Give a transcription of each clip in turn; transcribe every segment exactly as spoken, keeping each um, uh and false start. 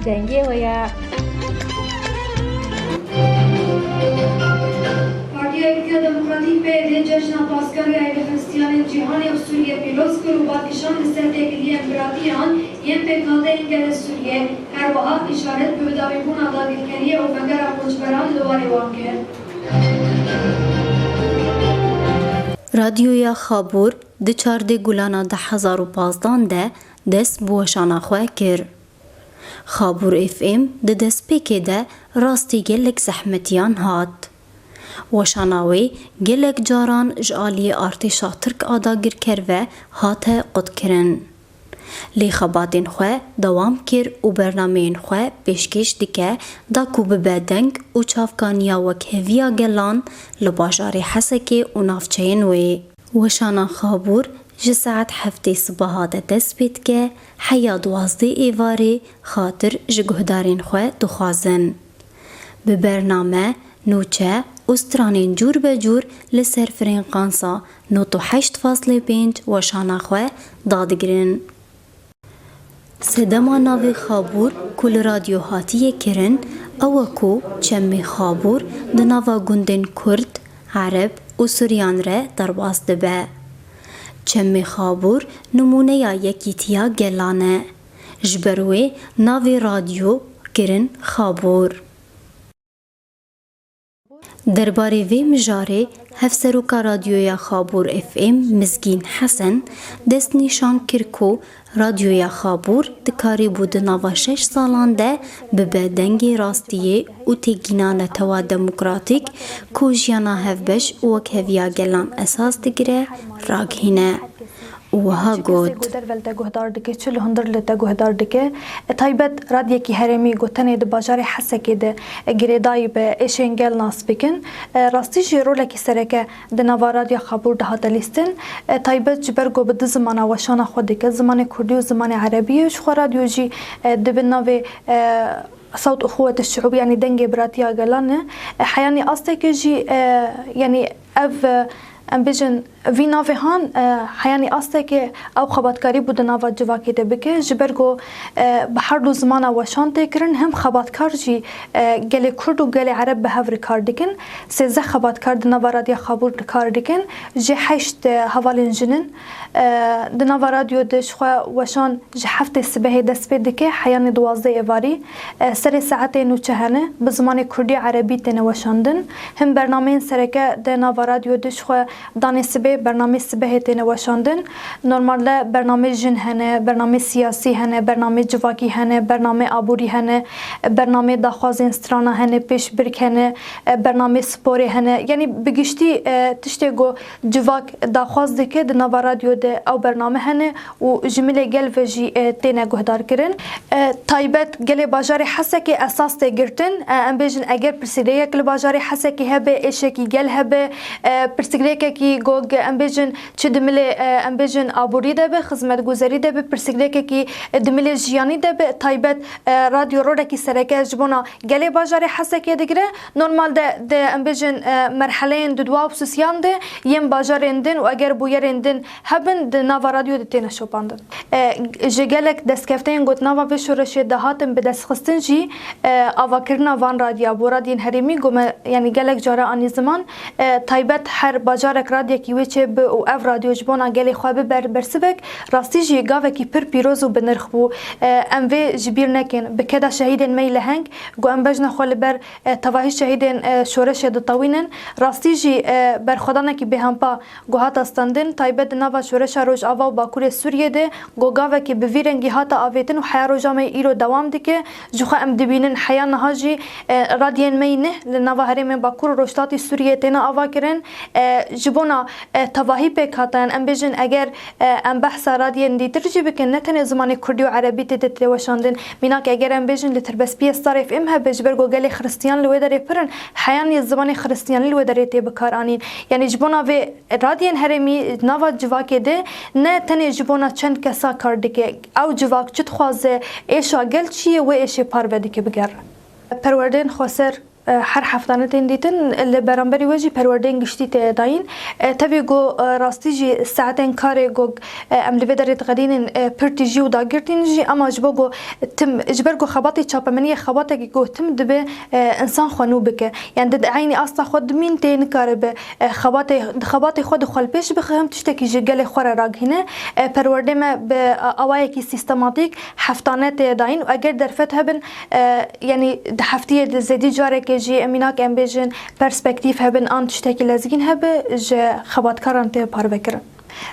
Dengê we ye. Partiya Yekîtiya Demokratîk P Y D cejna Paskal ya Êdî Xristiyanên Cîhanê û Sûriyê pîroz kir û bal kişand li ser têkiliyên biratiyan yên pêkhateyên gelê Sûriyê, her wiha îşaret bi bidawîbûna dagirkeriyê û vegera koçberan li warê wan kir. Radyoya Xabûr di çardê Gulana du hezar û pazdan de dest bi weşana xwe kir. Xabûr F M di destpêkê de rastî gelek zehmetiyan hat. Weşana wê gelek caran ji aliyê artêşa Tirk a dagirker ve hate qutkirin. Lê xebatên xwe dewam kir û bernameyên xwe pêşkêş dike da ku bibe deng û çavkaniya wekheviya gelan li bajarê Hesekê û navçeyên wê. Weşana Xabûr ji saet heftê sibaha de dest pê dike, heya duwazdeh êvarê xatir ji guhdarên xwe dixwazin. Bi bername, nûçe û stranên cûr be cûr li ser frênkansa nod û heşt faslê pênc weşana xwe dadigirin. Sedema navê Xabûr ku li radyo hatiye kirin, ew e ku çemê Xabûr di nava gundên Kurd, Ereb û Suryan re derbas dibe. Çemê Xabûr nimûneya yekîtiya gelan e. Ji ber wê navê radyo kirin Xabûr. Derbarê vê mijarê Hevseroka Radyoya Xabûr F M Mizgîn Hesen destnîşan kir ku Radyoya Xabûr dikarîbû di nava şeş salan de bibe dengê rastiyê û têgîna netewa demokratîk ku jiyana hevbeş û wekheviya gelan esas digire, ragihîne. Û wiha got. Çi kesê ku derve li te guhdar dike, çi li hundir li te guhdar dike, e, taybet radyekî herêmî ku tenê di bajarê Hesekê de, e, girêdayî be êşên gel nas bikin, e, rastî jî rolekî sereke di nava Radya Xabûr de hate lîstin. E, taybet ji ber ku bi du zimana weşana xwe dike, zimanê kurdî û zimanê erebî ye, ji xwe radyo jî, e, di bin navê, e, Sewt Uxuwet Şiûb, yanî dengê biratiya gelan e. E, heyanî astekê jî, e, yanî ev, e, em bêjin, vî navê han, e, heyanî astekê ew xebatkarî bû di nava civakê de bike, ji ber ku, e, bi her du zimana weşan tê kirin, hem xebatkar jî, e, gelê Kurd û gelê Ereb bi hev re kar dikin. Sêzdeh xebatkar di nava Radya Xabûr re kar dikin, ji heşt, e, hevalên jin in. E, di nava radyo de ji xwe weşan ji heftê sibehê dest pê dike, heyanê duwazdeh êvarî. E, serê saetê nûçe hene, bi zimanê kurdî û erebî têne weşandin. Him bernameyên sereke di nava radyo de ji xwe danê sibê, bernameyê sibehê têne weşandin. Normalde bernameyê jin hene, bernameyê siyasî hene, bernameyê civakî hene, bernameyê aborî hene, bernameyê daxwazên strana hene, pêşbirk hene, bernameyê sporê hene. Yanî bi giştî, e, tiştê ku civak daxwaz dike di nava radyo de ew bername hene û ji milê gel ve jî, e, têne guhdarkirin. E, taybet gelê bajarê Hesekê esas tê girtin. E, em bêjin eger pirsgirêkek li bajarê Hesekê hebe, êşekî gel hebe, e, pirsgirêkekî go ge-, em bêjin çi di milê, e, em bêjin aborî de be, xizmetguzerî de be, pirsgirêkekî, e, di milê jiyanî de be, taybet, e, radyo rolekî sereke ji bona gelê bajarê Hesekê digire. Normalde di, em bêjin, e, merheleyên dudwa û hususiyan de yên bajarên din û eger bûyerên din hebin, di nava radyo de têne şopandin. E, ji gelek destkefteyên ku di nava vê şoreşê de hatin bidestxistin jî, e, avakirina van radya bo radyên herêmî, ku me, yanî gelek cara anî ziman, e, taybet her bajarek radyekî wê çêbi û ev radyo ji bona gelê xwe bibe bersivek, rastî jî gavekî pir pîroz û binirx bû. E, em vê ji bîr nekin. Bi keda şehîdên me yî leheng, ku em bejna xwe li ber, e, tevahî şehîdên, e, şoreşê ditewînin. Rastî jî, e, berxwedanekî bêhempa ku hate standin, taybet di nava şoreşa Rojava û Bakurê Sûriyê de, ku gavekî bi vî rengî hate avêtin û heya roja me yî îro dewam dike. Ji xwe em dibînin heya niha jî, e, radyên me yî neh li nava herêmên Bakur û Rojhilatî Sûriyê têne avakirin. E, ji bona, e, tevahî pêkhatiyan, em bêjin eger, e, em behsa radyên dîtir jî bikin, ne tenê zimanê kurdî û erebî tê de tê weşandin. Mînak eger em bêjin li Tirbespiyê Star F M hebe, ji ber ku gelê xiristiyan li wê derê pir in, heyanî zimanê xiristiyanî li wê derê tê bikaranîn. Yanî ji bona vê radyên herêmî nava civakê de ne tenê ji bona çend kesa kar dike. Ew civak çi dixwaze, êşa gel çi ye, wê êşê parve dike bigere. Perwerdên xweser E, her heftane tên dîtin, li beramberî we jî perwerdeyên giştî tê dayîn. E, tevî ku, e, rastî jî saetên karê ku, e, em li vê derê diqedînin, e, pir tijî û dagirtîn jî, ema ji bo ku tim, ji ber ku xebatê çapemeniyê xebatekî ku tim dibe, e, însan xwe nû bike. Yani di eynî asta xwe dimîn tê nikaribe, e, xebatê, di xebatê xwe di xwe li pêş bixe, him tiştekî ji gelê xwe re ragihîne. E, perwerdê me bi, e, awayekî sîstematîk heftane tê dayîn û eger derfet hebin, e, yani di heftiyê de zêdî carekê jî, em mînak em bêjin, perspektîf hebin an tiştekî lezgîn hebe, ji xebatkaran tê parvekirin.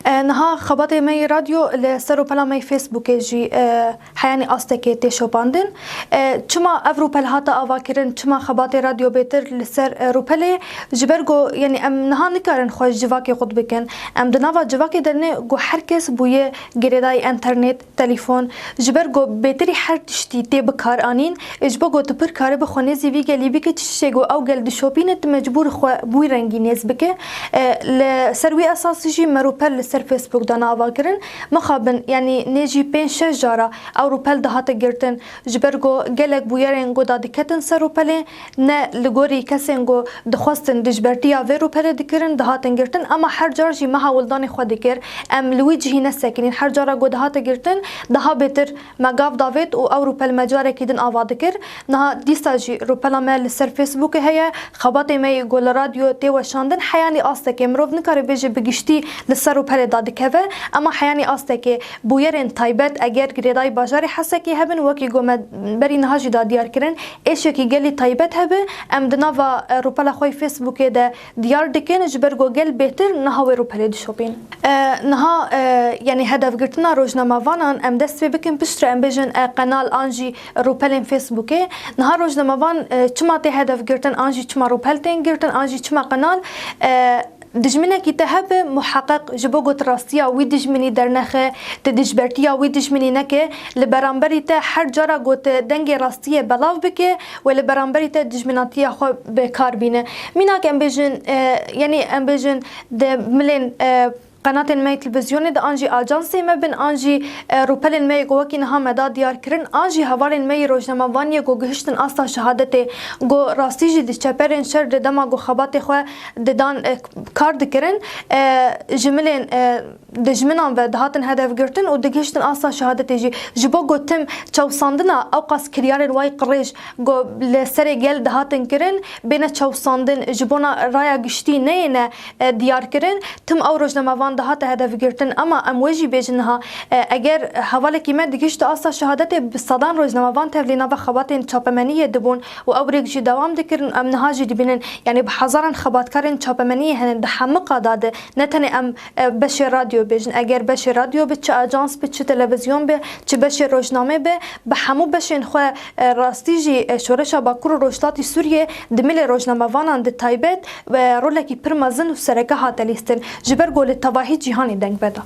E, niha xebatê me yê radyo li ser rûpela me yê Facebookê jî, e, heyanî astekê tê şopandin. E, çima ev rûpel hate avakirin, çima xebatê radyo bêtir li ser, e, rûpelê? Ji ber ku, yani, em niha nikarin xwe ji civakê qut bikin. Em di nava civakê de ne ku her kes bûye girêdayî înternet, telefon. Ji ber ku bêtirî her tiştî tê bikaranîn, ji bo ku tu pir karibe xwe nêzî vî gelî bike, tiştê ku ew gel dişopîne, tu mecbûr xwe bi wî rengî nêz bike. E, li ser wî esasî jî me rûpel li ser Facebook dane avakirin. Mixabin, yanî nêjî pênc şeş cara ew rûpel dihate girtin. Ji ber ku gelek bûyerên ku dadiketin ser rûpelê, ne li gorî kesên ku dixwestin dijbertiya vê rûpelê dikirin, dihatin girtin, ema her car jî me hewldanê xwe dikir. Em li wî cihî nesekinîn. Her cara ku dihate girtin, daha bêtir me gav davêt û ew rûpel me carekî din ava dikir. Niha dîsa jî rûpela me li ser Facebookê heye. Xebatê me yê ku li radyo tê weşandin, heyanî astekê. Mirov nikare bêje bi giştî li ser rûpelê dadikeve, ema heyanî astekê bûyerên taybet, eger girêdayî bajarê Hesekê hebin, wekî ku me berî niha jî da diyar kirin, êşekî gelî taybet hebe, em di nava, e, rûpela xwe yê Facebookê de diyar dikin, ji ber ku gel bêtir niha wê rûpelê dişopîn. E, niha, e, yanî hedefgirtina rojnamevanan em dest pê bikin, piştre em bêjin, e, qenal an jî rûpelên Facebookê. Niha rojnamevan, e, çima tê hedefgirtin, an jî çima rûpel tên girtin, an jî çima qenal? E, Dijminekî te hebe muheqeq ji bo ku tu rastiya wî dijminî dernexe, tu dijbertiya wî dijminî neke, li beramberî te her cara ku tu dengê rastiyê belav bike wê li beramberî te dijminatiya xwe bi kar bîne. Mînak em bêjin, e, yanî em bêjin di milên, e, qenatên me yê televîzyonê de an jî ajansê me bin, an jî, e, rûpelên me yê ku wekî niha me da diyar kirin, an jî hevalên me yê rojnamevaniyê ku gihiştin asta şehadetê, ku rastî jî di çeperên şer de dema ku xebatê xwe didan, e, kar dikirin, e, ji milên, e, dijminan ve dihatin hedef girtin û digihiştin asta şehadetê jî. Ji bo ku tim çewsandina ewqas kiryarên wayî qirêj ku li serê gel dihatin kirin, bêne çewsandin, ji bona raya giştî neyêne, e, diyar kirin, tim ew rojnamevan dihate hedef girtin. Ema em wê jî bêjin niha, e, eger hevalekî me digihişti asta şehadetê, bi sedan rojnamevan tevlî nava xebatên çapemeniyê dibûn û ew rêk jî dewam dikirin. Em niha jî dibînin, yanî bi hezaran xebatkarên çapemeniyê hene di hemû qada de, ne tenê em, e, beşê radyo bêjin. Eger beşê radyo bi, çi ajans bi, çi televîzyon bi, çi beşê rojnamê bi, bi hemû beşên xwe, e, rastî jî, e, Şoreşa Bakur û Rojhilatî Sûriyê di milê rojnamevanan di taybet, e, rolekî pir mezin û sereke hate lîstin. Ji ber ku li tevahî cîhanê deng veda.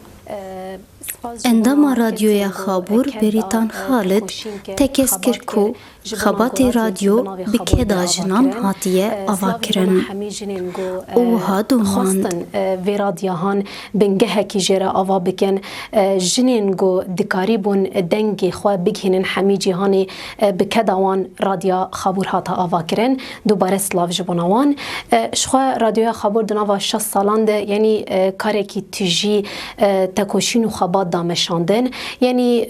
Endama Radyoya Xabûr Berîtan Xalid tekez kir ku xebatê radyo bi keda jinan hatiye avakirin û wiha domand. Vê radyahan bingehekî jê re ava bikin. Jinên ku dikarîbûn dengê xwe bigihînin hemî cîhanê, bi keda wan Radya Xabûr hate avakirin. Dubare silav ji bona wan. Ji xwe Radyoya Xabûr di nava şeş salan de, yanî, karekî tijî, tekoşîn û xebat da meşandin. Yanî,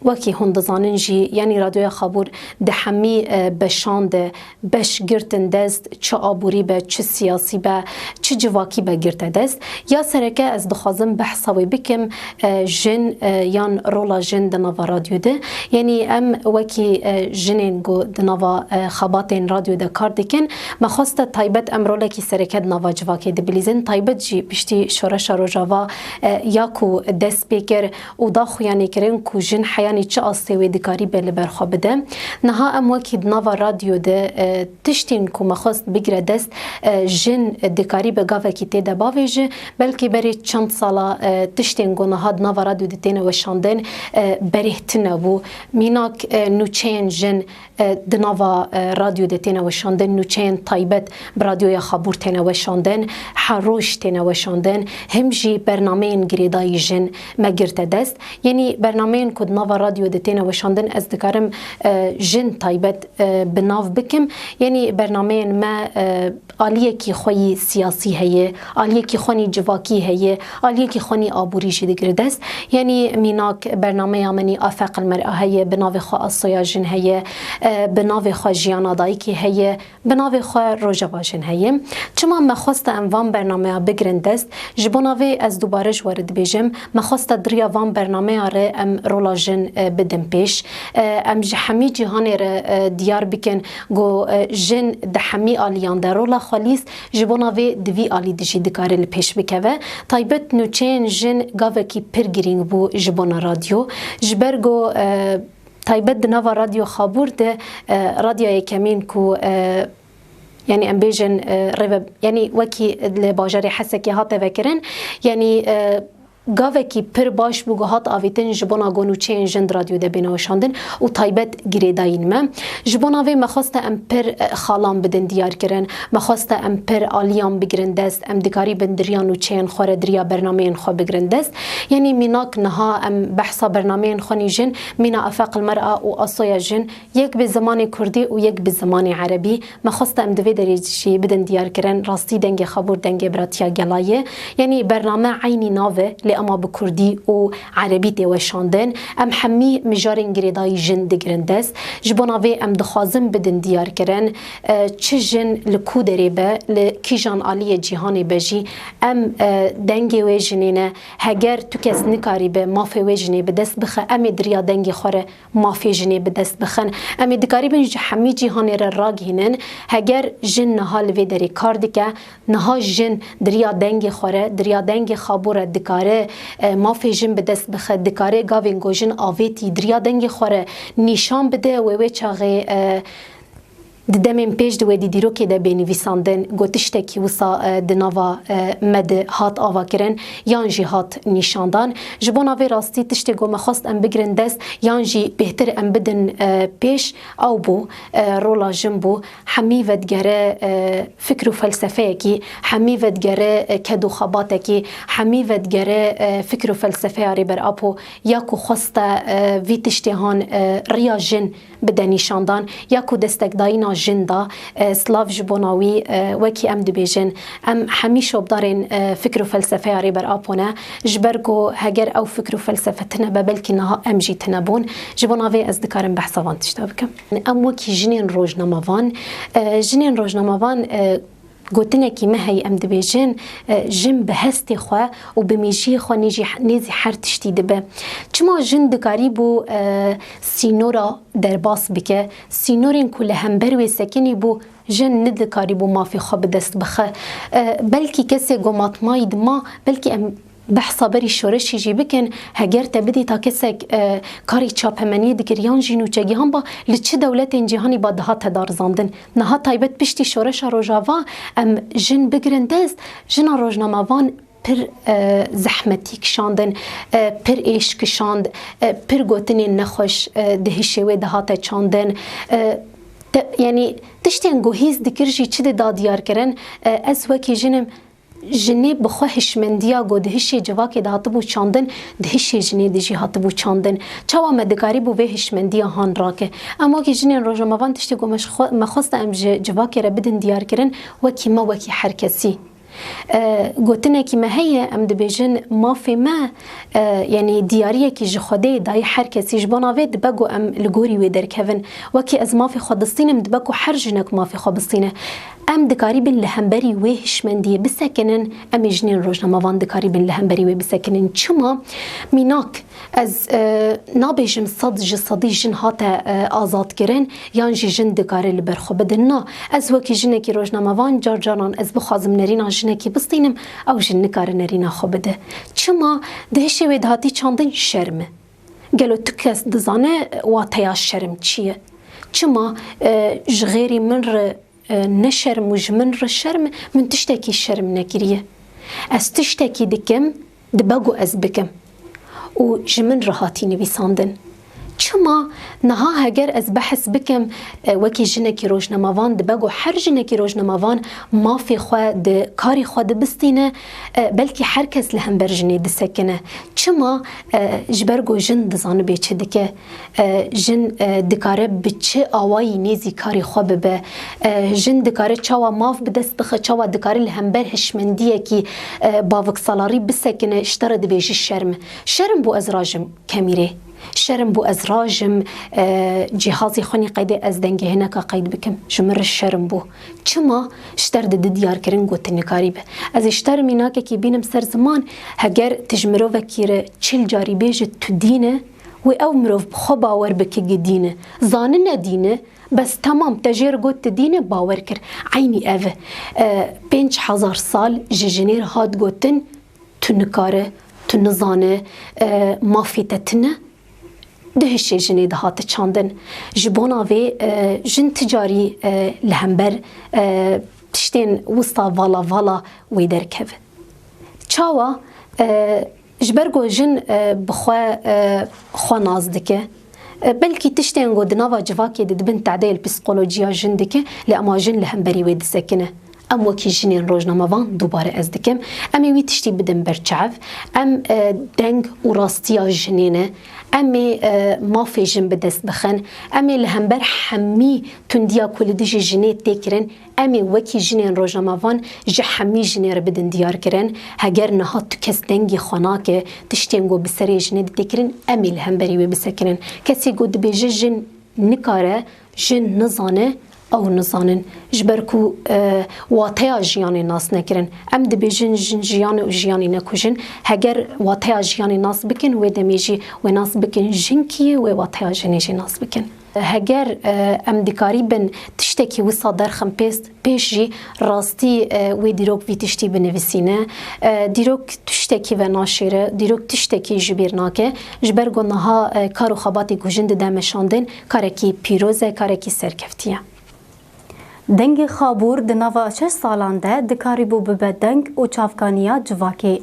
wekî hûn dizanin jî, yanî Radyoya Xabûr di hemî, e, beşan de beş girtin dest, çi aborî be, çi siyasî be, çi civakî be girte dest. Ya sereke ez dixwazim behsa wê bikim, e, jin, e, yan rola jin di nava radyo de. Yanî em wekî, e, jinên ku di nava, e, xebatên radyo de kar dikin, me xweste taybet em rolekî sereke di nava civakê de bilîzin. Taybet jî piştî Şoreşa Rojava, e, ya ku dest pê kir, û da xuyanîkirin ku jin heyanî çi astê wê dikarîbe li ber xwe bide. Niha em wekî di nava radyo de, e, tiştên ku me xwest bigire dest, e, jin dikarîbe gavekî tê de bavêje, belkî berê çend sala, e, tiştên ku niha di nava radyo de têne weşandin, e, berê tune bû. Mînak, e, nûçeyên jin, e, di nava, e, radyo de têne weşandin, nûçeyên taybet bi Radyoya Xabûr têne weşandin, her roj têne weşandin, him jî bernameyên girêdayî jin me girte dest. Yanî bernameyên ku di nava radyo de têne weşandin, ez dikarim, e, jin taybet, e, bi nav bikim. Yanî bernameyên me, e, aliyekî xwe yî siyasî heye, aliyekî xwe nî civakî heye, aliyekî xwe nî aborî jî digire dest. Yanî mînak bernameya min î Afeq el Mer'a heye, bi navê xwe Asoya Jin heye, e, bi navê xwe Jiyana Dayikê heye, bi navê xwe Rojeva Jin heye. Çima me xwesta em van bernameya bigirin dest? Ji bona vê ez dubare ji we re dibêjim, me xwesta di riya van bernameya re em rola jin, e, bidin pêş. E, em ji hemî cîhanê re, e, diyar bikin ku, e, jin di hemî aliyan de rola xwe lîst, ji bona vê di vî alî de jî dikare li pêş bikeve. Taybet nûçeyên jin gavekî pir girîng bû ji bona radyo. Ji ber ku, e, taybet di nava Radyo Xabûr de, e, radya yekemîn ku, e, yanî em bêjin, e, rêve-, yanî wekî li bajarê Hesekê hate vekirin, yanî, e, gavekî pir baş bû ku hat avêtin ji bona ku nûçeyên jin di radyo de bêne weşandin û taybet girêdayîn me. Ji bona vê me xweste em pir, e, xalan bidin diyar kirin, me xweste em pir aliyan bigirin dest, em dikarîbin di riya nûçeyên xwe re, di riya bernameyên xwe bigirin dest. Yanî mînak niha em behsa bernameyên xwe nî jin, mîna Afeq el Mer'a û Asoya Jin, yek bi zimanê kurdî û yek bi zimanê erebî. Me xwest em di vê derê jî bidin diyarkirin, rastî Dengê Xabûr dengê biratiya gela ye. Yanî bername eynî nav e, lê ema bi kurdî û erebî tê weşandin. Em hemî mijarên girêdayî jin digirin dest. Ji bona vê em dixwazin bidin diyarkirin, e, çi jin li ku derê be, li kîjan aliyê cîhanê be jî, em, e, dengê wê jinê ne. Heger tu kes nikarîbe mafê wê jinê bi dest bixe, em ê di riya dengê xwe re mafê jinê bi dest bixin. Em ê dikarîbin ji hemî cîhanê re ragihînin. Heger jin niha li vê derê kar dike, niha jin di riya dengê xwe re, di riya dengê Xabûr re dikare, e, mafê jin bi dest bixe, dikare gavên ku jin avêtî di riya dengê xwe re nîşan bide, wê wê çaxê, e, di demên pêş di wê di dîrokê de bê nivîsandin, ku tiştekî wisa, e, di nava, e, me de hat avakirin yan jî hat nîşandan. Ji bona vê rastî tiştê ku me xwest em bigirin dest yan jî bêhtir em bidin, e, pêş, ew bû, e, rola jin bû. Hemî vedigere, e, fikr û felsefeyekî, hemî vedigere, e, ked û xebatekî, hemî vedigere, e, fikr û felsefeya Rêber Apo ya ku xweste, e, vî tiştê han, e, riya jin bide nîşandan, ya ku destekdayîna jin da, e, silav ji bona wî, e, wekî em dibêjin, em hemî şopdarên, e, fikr û felsefeya Rêber Apo ne, ji ber ku heger ew fikr û felsefe tune be, belkî niha em jî tune bûn. Ji bona vê ez dikarim behsa van tişta bikim. Em wekî jinên rojnamevan, e, jinên rojnamevan, e, Gotinekî me heye, em dibêjin, e, jin bi hestê xwe û bi mêjiyê xwe nêjî-, nêzî her tiştî dibe. Çima jin dikarîbû, e, sînora derbas bike, sînorên ku li hember wê sekinî bû, jin nidikarîbû mafê xwe bi dest bixe. E, belkî kesê ku matmayî dima, belkî em behsa berî şoreşî jî bikin, heger te bidîta kesek, e, karê çapemeniyê dikir yan jî nûçegihan ba, li çi dewletên cîhanî ba dihate darizandin. Niha taybet piştî şoreşa Rojava em jin bigirin dest, jina rojnamevan pir, e, zehmetî kişandin, e, pir êş kişand, e, pir gotinên nexweş, e, di hişê wê dihate çandin. E, te, yanî tiştên ku hîs dikir jî çi dida diyar kirin, e, ez wekî jinim, jinê bi xwe hişmendiya ku di hişê civakê de hatibû çandin, di hişê jinê de jî hatibû çandin. Çawa me dikarîbû vê hişmendiya han rake? Em wekî jinên rojnamevan tiştê ku me ji xwe, me xwesta em ji civakê re bidin diyarkirin, wekî me, wekî her kesî. E, gotinekî me heye, em dibêjin mafê me, e, yanî diyariyekî ji Xwedê dayê her kesî. Ji bona vê dibe ku em li gorî wê derkevin. Wekî ez mafê xwe distînim, dibe ku her jinek mafê xwe bistîne. Em dikarîbin li hemberî wê hişmendiyê bisekinin, em ê jinên rojnamevan dikarîbin li hemberî wê bisekinin. Çima? Mînak, ez, e, nabêjim sed ji sedî jin hate, e, azadkirin, yan jî jin dikare li ber xwe bidin. Na, ez wekî jinekî rojnamevan car caran ez bixwazim nerîna jinekî bistînim, ew jin nikare nerîna xwe bide. Çima? Di hişê wê dihatî çandin şerm e. Gelo tu kes dizane wateya şerm çi ye? Çima, e, ji xêrî min re, e, ne şerm û ji min re şerm e? Min tiştekî şerm nekiriye. Ez tiştekî dikim, dibe ku ez bikim. Û ji min re hatî nivîsandin. Çima niha heger ez behs bikim, e, wekî jinekî rojnamevan dibe ku her jinekî rojnamevan mafê xwe di karê xwe dibistîne, e, belkî her kes li hember jinê disekine. Çima? E, ji ber ku jin dizanibê çi dike. E, jin, e, dikare bi çi awayî nêzî karê xwe bibe. E, jin dikare çawa maf bi dest bixe, çawa dikare li hember hişmendiyekî, e, baviksalarî bisekine, ji te re dibêje şerm. Şerm bû ez rajim kemîrê. Şerm bû ez rajim, e, cîhazê xwe nîqeydê ez dengê hineka qeyd bikim. Ji min re şerm bû. Çima? Ji te re didi diyarkirin ku tu nikarî be. Ez ê ji te re mînakekî bînim ser ziman, heger tu ji mirovekî re çil carî bêje tu dîn e, wê ew mirov bi xwe bawer bike gi dîn e. Zanine dîn e, bes temam, te jê re got tu dîn e, bawer kir. Eynî ev e. E, pênc hezar sal ji jinê re hat gotin, tu nikare, tu nizane, e, mafê te tune. Dihişê jinê dihate çandin. Ji bona vê, e, jin ti carî, e, li hember, e, tiştên wisa vala vala wê derkeve. Çawa? E, ji ber ku jin, e, bi xwe, e, xwe nas dike. E, belkî tiştên ku di nava civakê de dibin tedeyê li psîkolojiya jin dike, lê ema jin li hemberî wê disekine. Em wekî jinên rojnamevan, dubare ez dikim, em ê wî tiştî bidin ber çav. Em, e, deng û rastiya jinê ne. Em ê, e, mafê jin bi dest bixin. Em ê li hember hemî tundiya ku li dijî jinê tê kirin, em ê wekî jinên rojnamevan ji hemî jinê re bidin diyarkirin. Heger niha tu kes dengê xwe nake, tiştên ku bi serê jinê de tê kirin, em ê li hemberî wê bisekinin. Kesê ku dibêje jin nikare, jin nizane, ew nizanin. Ji ber ku, e, wateya jiyanê nas nekirin. Em dibêjin jin jiyan e û jiyanî ne ku jin. Heger wateya jiyanê nas bikin, wê demê jî wê nas bikin jin kî ye, wê wateya jinê jî nas bikin. Heger, e, em dikarîbin tiştekî wisa derxin pêst, pêş jî rastî, e, wê dîrok vî tiştî binivîsîne. E, dîrok tiştekî venaşêre, dîrok tiştekî ji bîr nake. Ji ber ku niha, e, kar û xebatê ku jin dide meşandin, karekî pîroz e, karekî serkeftî ye. Dengê Xabûr di nava şeş salan de dikarîbû bibe deng û çavkaniya civakê.